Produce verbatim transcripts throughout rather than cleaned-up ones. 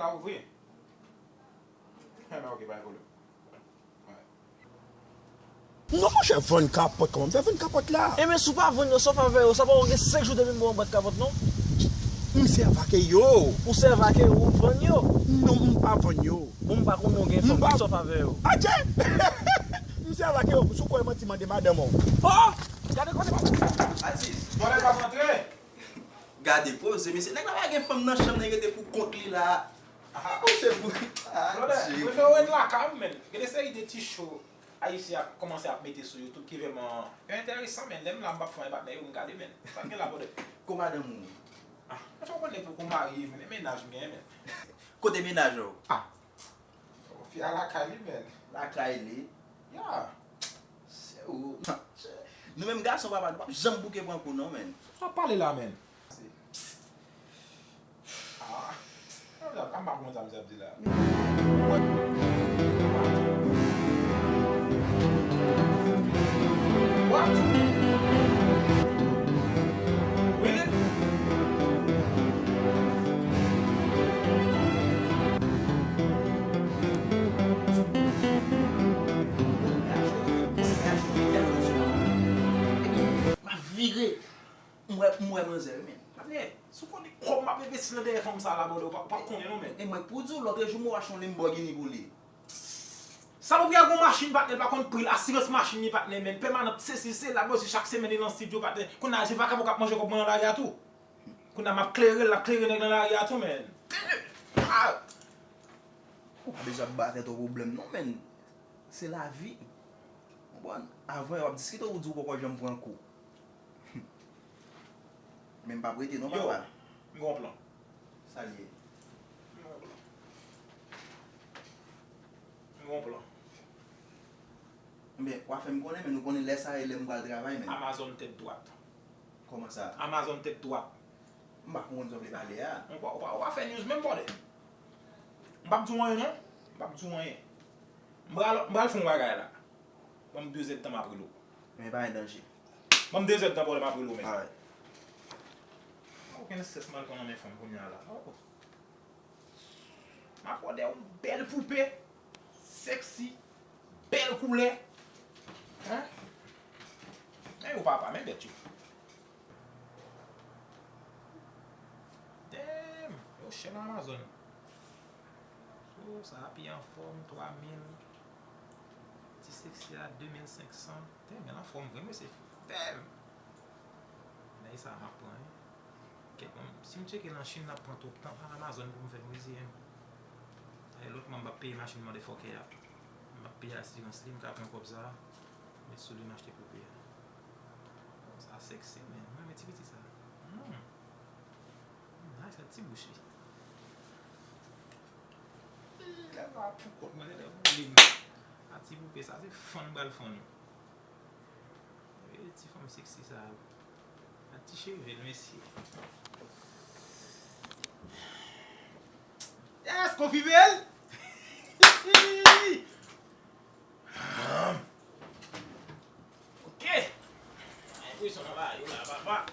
A, ou vre? Enben, ok, pa gen pwoblèm. Non, monchè, vann kapòt, kòman m fè vann kapòt la? Enben, si w pa vann yo, sa w fè avè yo, sa pa w gen senk jou depi m ba w yon bwat kapòt, non? M sèvi ak yo. Ou sèvi ak yo, ou vann yo? Non, m pa vann yo. Bon, m pa konnen w gen fanm, ki sa w fè avè yo? Adje! M sèvi ak yo, si w kwè manti, mande madanm ou. Oh! Gade kote pa. Atis, bòlè pa rantre. Gade poze, mesye. Nèg la pa gen fanm nan chanm nan, li rete pou kont li la. Ah, se pou. Ah, Brother, Dieu. Prefere w ret lakay ou, menn. Gen de seri de ti show Ayisyen ap kòmanse ap mete sou YouTube ki vrèman enteresan, menn. Lè m la, m p ap fè anyen, patnè, yo m gade, menn. Sa k gen la, brother? Ko madanm ou? Ah, mwen fè w konnen poko marye, menn. E mennaj m genyen, menn. Kote mennaj ou? Ah. Oh, fi a lakay li, menn. Lakay li? Ya. Se ou. Nou menm gason, papa, nou p ap janm bouke pran kou, non, menn. Sa w ap pale la, menn? Ah. Sa m ap konn sa misye ap di la. What? Really? M ap vire. M wè, m wè manzè, wi, men. Patnè, si w konnen kòb m ap envesti nan dèyè fanm sa la, brother, ou pa, ou pa konnen non, men. E mwen, pou di w, lòtrejou, m achte yon Lamborghini pou li. Salopri a gon machin, patnè, l pa konn pri l, asirans machin li, patnè, men, pèmanan, sesi, sela, bòsi, chak semèn li nan estidyo, patnè. Kounye a, se vakabon k ap manje kòb mwen nan lari a tou. Kounye a, m ap klere l, l ap klere nèg nan lari a tou, men. Ah! Ou pa bezwen ap ba tèt ou pwoblèm, non, men. Se lavi. Konprann? Avan, w ap diskite, ou di w poko janm pran kou. Men m p ap rete non, papa. Yo, m gen yon plan. Sa l ye? M gen yon plan. M gen yon plan. Men, w a fè m konnen, men nou konnen lè sa e lè m pral travay, men. Amazon tèt dwat. Kòman sa? Amazon tèt dwat. M pa konprann sa w vle pale a. Ou pa, ou pa, ou pa fè news menm, brother. M p ap di w anyen, non. M p ap di w anyen. M pral, m pral fè yon bagay la. Ban m de zèdtan m ap rele w. Men pa gen danje. Ban m de zèdtan, brother, m ap rele w, men. Alright. Okenn estrès m al pran nan men fanm kounye a la. Oh. M ap òdè yon bèl poupe. Sexy. Bèl koulè. Hein? Men yo papa, men bèt yo. Damn! Yo chè nan Amazon. So, sa a pi anfòm, twa mil. Ti sexy a, de mil senk san. Damn, men l anfòm vre, mesye. Damn! Nèg sa a m ap pran, wi. Kèt, bon, si m tcheke nan Chin, l ap pran twòp tan. Pa Amazon pou m fè m reziye m. E lòt mwa, m p ap peye machin motherfucker a. M p ap peye asirans li, m ka pran kòb sa a, met sou li, m achte poupe a. Bon, sa sexy, men. Mwen renmen ti piti sa. Hmm. Hmm, nice, ti bouch li. Lè sa pou kont mwen, lè pou li. A ti poupe sa, se fann m pral fann. E ti fanm sexy sa yo. Ak ti cheve l, mesye. Yes, konfime l! Ok. Enpresyon nan la, yo la, papa.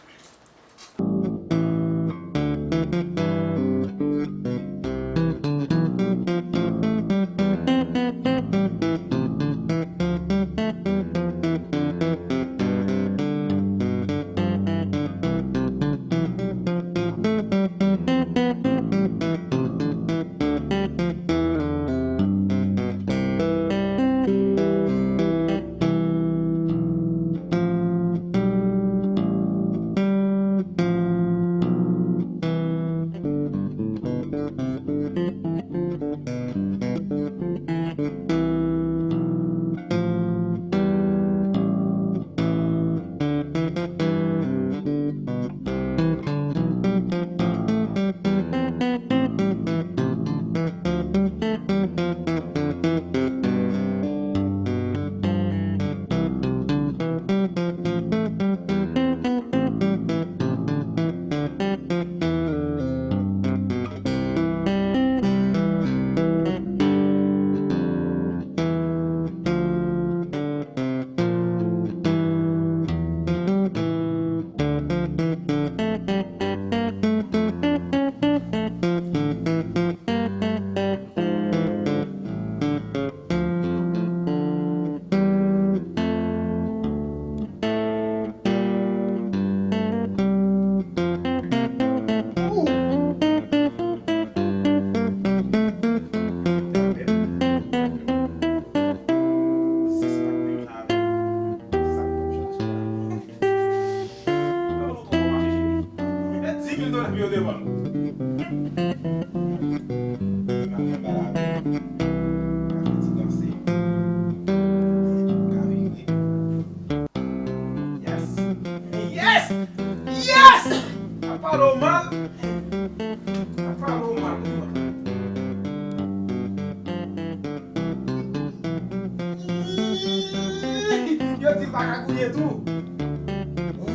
Di l pa ka gouye tou.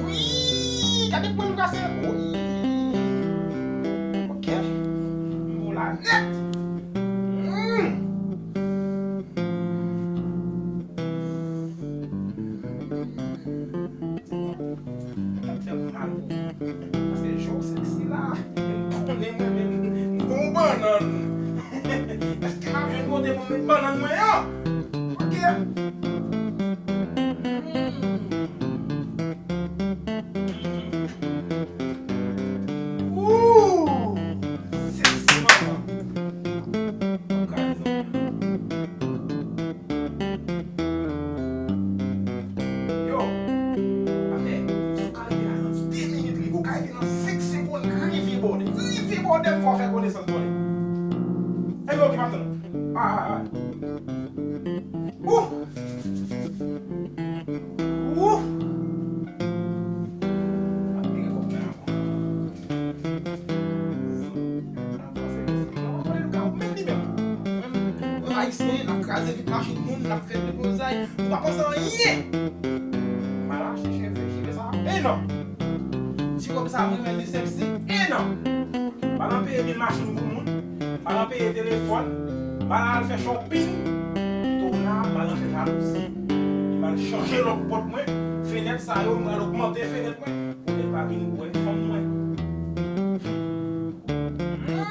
Wi! Gade pwen m kase. Wi! Ok. M bon la nèt. Mm. Sa fè m mal pou ou. Paske jan w sèksi la, m konnen mwen menm, m gon bannann. Èske m ap jwenn kote pou m met bannann mwen an? Ok. Ooh! Sèksi manman. Yo, atè, si w ka rive la nan de minit, rive, ou ka rive nan senk segonn, rive bòdè. Rive bòdè, m fè w fè konesans bòdè. Anyway, ok, m ap tann ou. Ah, ah, ah. Ooh! Ooh! Ap pire kòb mwen ankò. Nan franse, nan franse, nan franse, nou ka menm li menm. Menm, menm ayisyen, n ap kraze vit machin moun, n ap fè deblozay, nou pa panse anyen. M al achte cheve, cheve sa, e non. Ti kòb sa, mwen menm li sèksi, e non. M al peye bil machin pou moun, m al peye telefòn, m al fè shopping, pito la, m al fè jalouzi. M al chanje lòk pòt mwen, fenèt sa yo, m al ogmante fenèt mwen. Pou nèg pa vin wè fanm mwen. Hmm.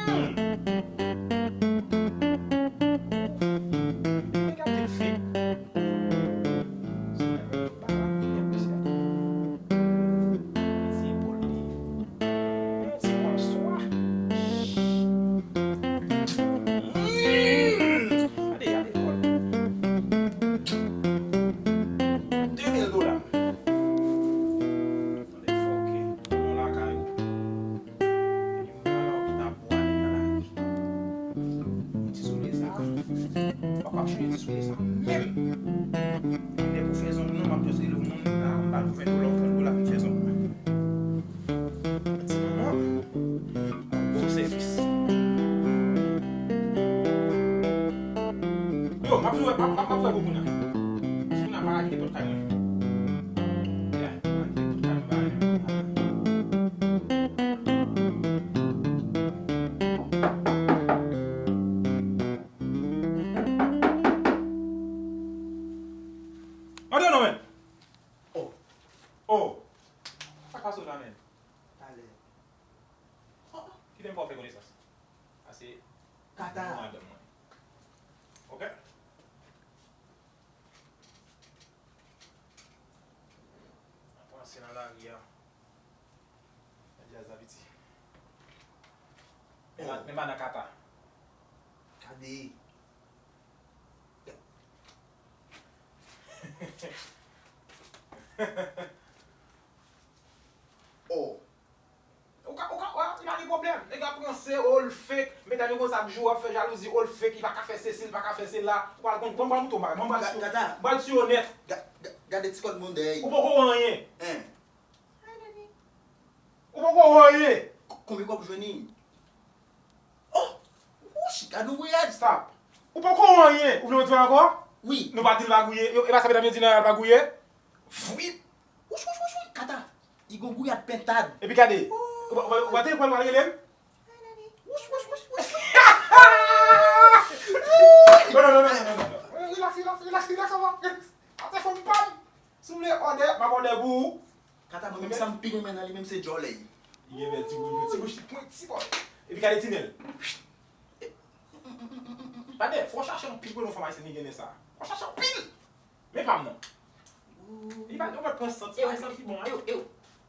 Nèg ap vin fake. Ti epòl li. Ti epòl swa. Hmm. Gade, gade epòl. De mil dola. Tande fòkè, konnen w lakay ou. Epi m pa la w ki t ap bwale nan lari. Ti soulye sa, w ap ap chanje ti soulye sa menm. Lè pou fè zong non, m ap just rele yon moun la, m ba l ven dola ou trant dola pou m fè zong mwen. Ti manman. Bon sèvis. Yo, m ap jwe, m ap, m ap, m ap jwe pou moun nan. Si moun nan pa kite pòt kay mwen. Yeah, pa kite pòt kay mwen, pa kite pòt kay mwen. Antre non, men. Oh. Oh. Sa k pase w la, men? Talè. Oh, oh. Kite m fè w fè konesans. Sa se Kata. Madanm mwen. Ok? Ap ranse nan lari a. Nan djaz la piti. Men pa, men pa nan Kata. Gade. Oh. Ou ka, ou ka, ou ka, li pa gen pwoblèm. Nèg ap ranse, oh, l fake. Medam yo konsa ap joure, ap fè jalouzi, oh, l fake, li pa ka fè sesi, li pa ka fè sela. Ou pral konn, konn pral mouton bagay. Mwen pral sou, pral sou yo nèt. Ga-, ga-, gade ti kòd moun dèyè. Ou poko wè anyen. Hein. Ou poko wè anyen. K-, konbyen kòb ou jwenn li? Oh! Wouch, gade yon riyad. Stop. Ou poko wè anyen. Ou vle mwen di w ankò? Wi. Nou pa di l pa gouye. Yo, e pa sa medam yo di nan al pa gouye? Vwip. Wouch, wouch, wouch, wouch. Kata. Li gon gouyad pentad. Epi gade. Ou pa, ou pa, ou pa te pral rele m? Wouch, wouch, wouch, wouch. Non, non, non, non, non, non, non. Relax, relax, relax, relax, avan. Relax. Atè, fò m pa m. Si w vle òdè, m ap òdè pou ou. Kata, mwen menm sa m pi renmen nan li menm se djòlè. Li gen bèl ti bouch, ti bouch li pwenti, bòy. Epi gade ti nen l. Patnè, fò w chache anpil pou yon fanm ayisyèn ki gen nen sa. Fò w chache anpil. Men pa m non. Li pa, ou pa pran sant, se pa sant ki bon, hein. Ew, ew.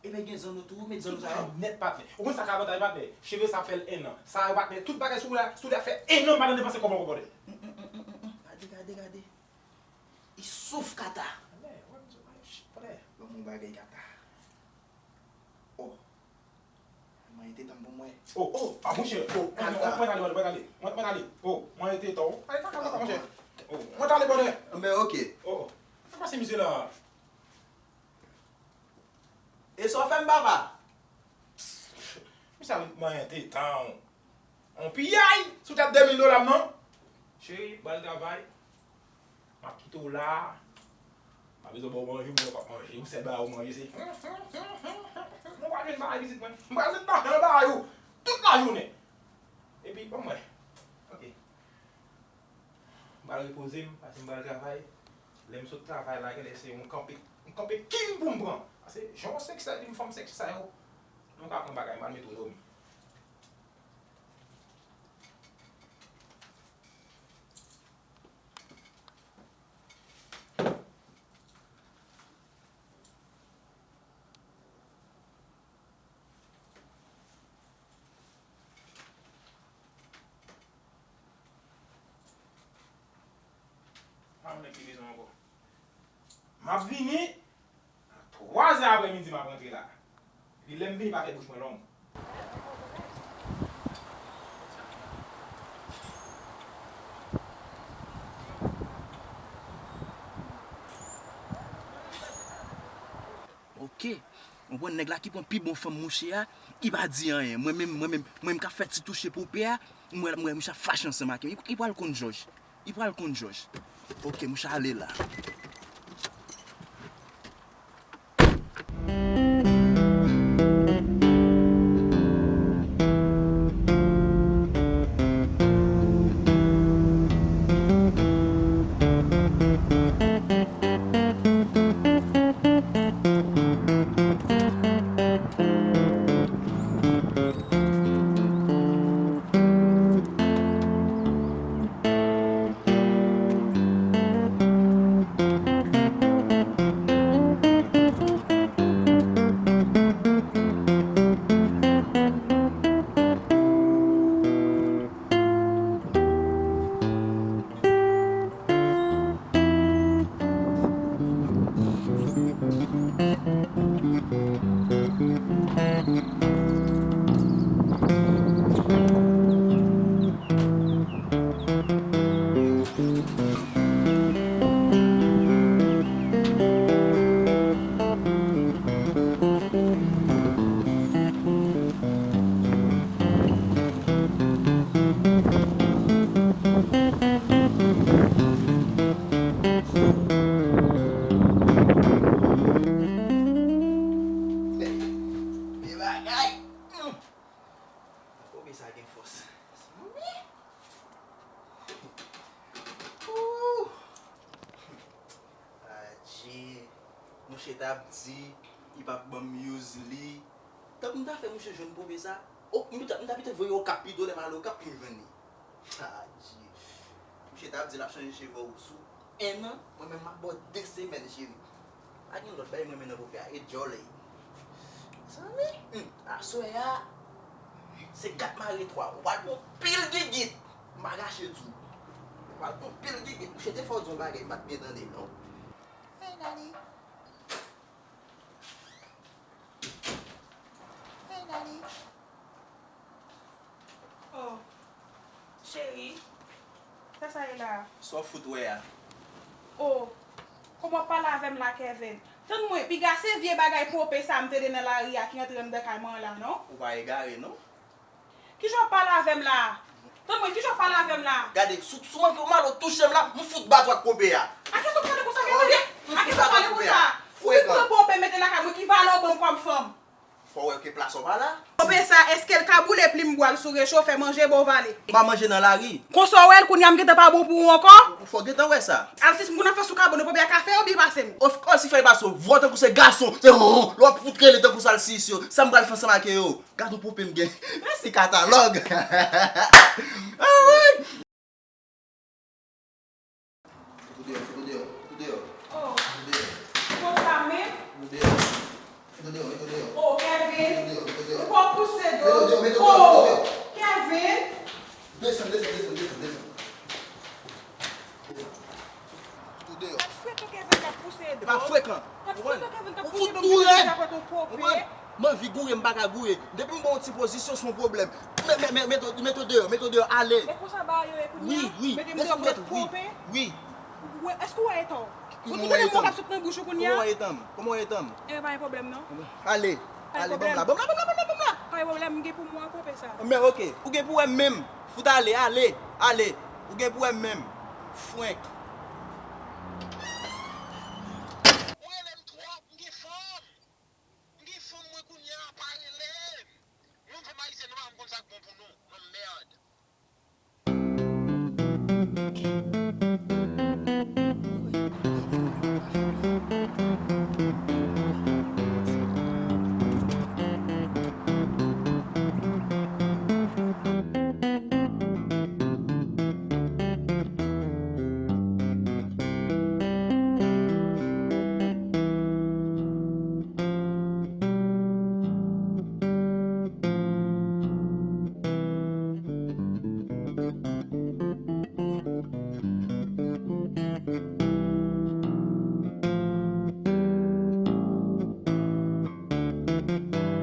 Epi gen zanno tou, met zanno sa yo. Nèt patnè. Ou konn sa k avantaj patnè? Cheve sa fè l en an. Sa yo patnè, tout bagay sou la, sou la fè en an, madanm depanse kòb ankò patnè. Gade, gade, gade. Li souf Kata. Patnè, wè, patnè. Ban m yon bagay Kata. Oh. Manyen tetan m pou mwen. Oh, oh, ah, monchè. Oh, Kata. Mwen, mwen ale, mwen, mwen ale. Mwen, mwen ale. Oh, manyen tetan w. Ale, kaka, kaka, monchè. Oh, mwen t ale bòdè. Men, ok. Oh, oh. Sa pase misye la? E sa w fè m, papa? Misye ap manyen tetan w. On piyay sou tèt de mil dola m, non? Cheri, m pral travay. M ap kite w la. M Bezwen ba w manje, mwen p ap manje. Yon sèl bagay ou manje, se, mwen pa jwenn bagay pitit mwen. M pral met lajan nan bagay ou tout lajounen. Epi, ban mwen. Ok. M pral repoze m, paske m pral travay. Lè m sot travay la, genlè se yon kanpe, yon kanpe king pou m pran. Paske jan w sèks la, yon fanm sèks sa yo, nou ka pran bagay, m pral met ou dòmi. Pa konnen ki bezwen ankò. M ap vini, twa zè aprèmidi m ap rantre la. Epi lè m vini, pa fè bouch mwen long. Ok. Ou konprann nèg la ki pran pi bon fanm mouche a, li pa di anyen. Mwen menm, mwen menm, mwen menm k ap fè ti touche pou pè a, m wè, m wè mouche ap fache ansanm ak li. Li, li pral konn jòj. Li pral konn jòj. Ok, mouche ale la. Bagay. Kobe sa gen fòs. Ooh. Adje. Mouche t ap di li p ap ban m use li. Tank m ta fè mouche jwenn Kobe sa. O, m ta, m ta pito voye Okap pito, lè m ale Okap pou m jwenn li. Adje. Mouche t ap di l ap chanje cheve w sou en an, mwen menm m ap ba w de semèn, cheri. Pa gen lòt bagay mwen renmen nan pope a, e djòlè. Zanmi, hmm, aswè a, se kat mare twa. Ou pral pran pil gigit. M pa kache di w. Ou pral pran pil gigit. Mouche te fè w di yon bagay, m pa t byen tande, non. Hey, Daddy. Hey, Daddy. Oh, cheri, sa sa ye la? Sa w fout wè a? Oh, kòman w ap pale avè m la, Kevin? Tann mwen, piga se vye bagay pope sa m te de nan lari a ki antre anndan kay mwen la, non? Ou pa egare, non? Kijan w ap pale avè m la? Tann mwen, kijan w ap pale avè m la? Gade, si w, si w manke w mal, w touche m la, m fout bat w ak pope a. A kiyès w ap pale konsa, Kevin? A kiyès w ap pale konsa? Ou vin pran pope mete lakay mwen, ki valè w ban m kòm fanm? Fò w wè ke plas w pa la. Pope sa, èske l ka boule plim bwa l sou recho, fè manje ba w vale? M pa manje nan lari. Konsa w wè l, kounye a m gentan pa bon pou ou ankò? Ou fò gentan wè sa. Al sis m kounye a fè sou kabann ou, pope a ka fè yo byen pase m. Of course, si fè l pase w, vwa w tankou se gason, se lè w ap fout rele tankou sa l sis yo. Sa m pral fè ansanm ak yo? Gad yon pope m gen. Mèsi katalòg. Ah, wi. Fout ou deyò, fout ou deyò, fout ou deyò. Oh. Fout ou deyò. Konsa menm? Fout ou deyò. Fout ou deyò, fout ou deyò. Oh, Kevin. Fout ou deyò, fout ou deyò. Ou poko pouse do. Mete w deyò, mete w deyò, mete w deyò. Oh, Kevin. Desann, desann, desann, desann, desann. Desann. Fout ou deyò. Sa frekan Kevin k ap pouse do. E pa frekan. Ou konprann? Ou fout goure. Ou konprann? M anvi goure, m pa ka goure. Depi m ba w yon ti pozisyon, se yon pwoblèm. Men, men, men, mete w, mete w deyò, mete w deyò, ale. E konsa bagay yo ye kounye a? Wi, wi. Mete m deyò pou mèt pope? Wi. Ou wè, èske w wè etan w? Ou tande mo k ap sot nan bouch ou kounye a? Kòman w etan m? Kòman w etan m? E pa gen pwoblèm, non. Ale. Ale, ban m la, ban m la, ban m la, ban m la, ban m la. Pa gen pwoblèm, m gen pou mwen pope sa. Men, ok. Ou gen pou wè m menm. Fout ale, ale, ale. Ou gen pou wè m menm. Frenk.